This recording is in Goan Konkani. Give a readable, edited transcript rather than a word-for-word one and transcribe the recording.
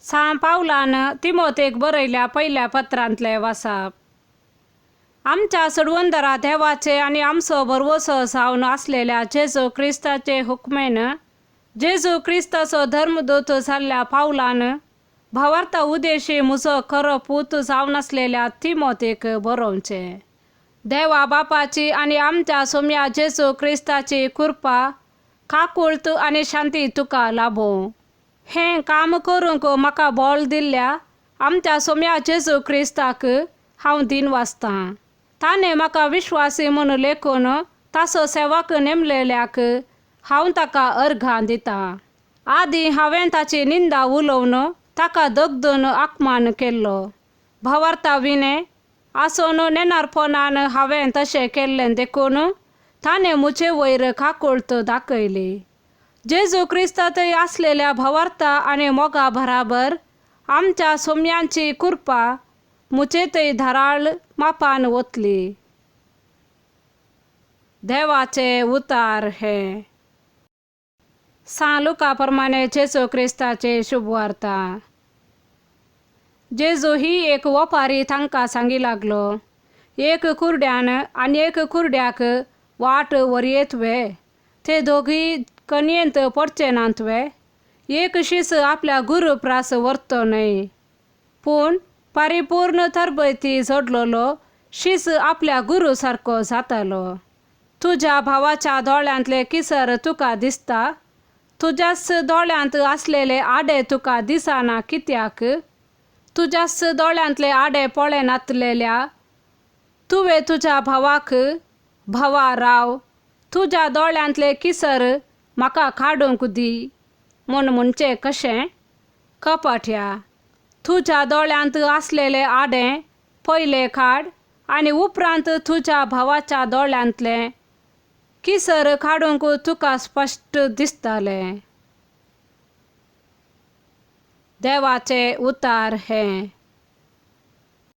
सां पावलान तिमोतेक बरयल्या पयल्या पत्रांतलें वासाप. आमच्या सडवंदरा देवाचे आनी आमचो भरवसो जावन आसलेल्या जेजू क्रिस्ताचे हुकमेन जेजू क्रिस्ताचो धर्मदूत जाल्ल्या पावलान भावार्था उदेशी म्हजो खरो पूत जावन आसलेल्या तिमोतेक बरोवचें. देवा बापाची आनी आमच्या सोम्या जेजू क्रिस्ताची कृपा काकुळत आनी शांती तुका लाभों. हें काम करूंक म्हाका बळ दिल्ल्या आमच्या सोम्या जेजू क्रिस्ताक हांव दिन वाचतां. ताणें म्हाका विश्वासी म्हूण लेखून ताचो सेवाक नेमलेल्याक हांव ताका अर्घां दितां. आदीं हांवें ताची निंदा उलोवन ताका दगदून अपमान केल्लो. भावार्था विणें आसून नेणारपणान हांवें तशें केल्लें देखून ताणें म्हजे वयर काकुळत दाखयली. जेजू क्रिस्तांतय आसलेल्या भावार्था आनी मोगा बराबर आमच्या सोम्यांची कृपा म्हजे थंय धाराळ मापान वतली. देवाचे उतार हे. सां लुका प्रमाणे जेजू क्रिस्ताचे शुभवार्ता. जेजू ही एक वपारी तांकां सांगी लागलो. एक कुर्ड्यान आनी एक कुर्ड्याक वाट वरयेत वे ते दोगूय कणयेंत पडचे नात वे. एक शीस आपल्या गुरू प्रास व्हरतो न्हय पूण परिपूर्ण तरबेती जोडलेलो शीस आपल्या गुरू सारको जातालो. तुज्या भावाच्या दोळ्यांतले किसर तुका दिसता? तुज्याच दोळ्यांत आसलेले आडे तुका दिसना कित्याक? तुज्याच दोळ्यांतले आडे पळयनातलेल्या तुवें तुज्या भावाक भावा राव तुज्या दोळ्यांतले किसर म्हाका काडूंक दी म्हूण म्हणचें कशें? कपाट्या तुज्या दोळ्यांत आसलेले आडे पयले काड आनी उपरांत तुज्या भावाच्या दोळ्यांतलें किसर काडूंक तुका स्पश्ट दिसतलें. देवाचे उतार हें.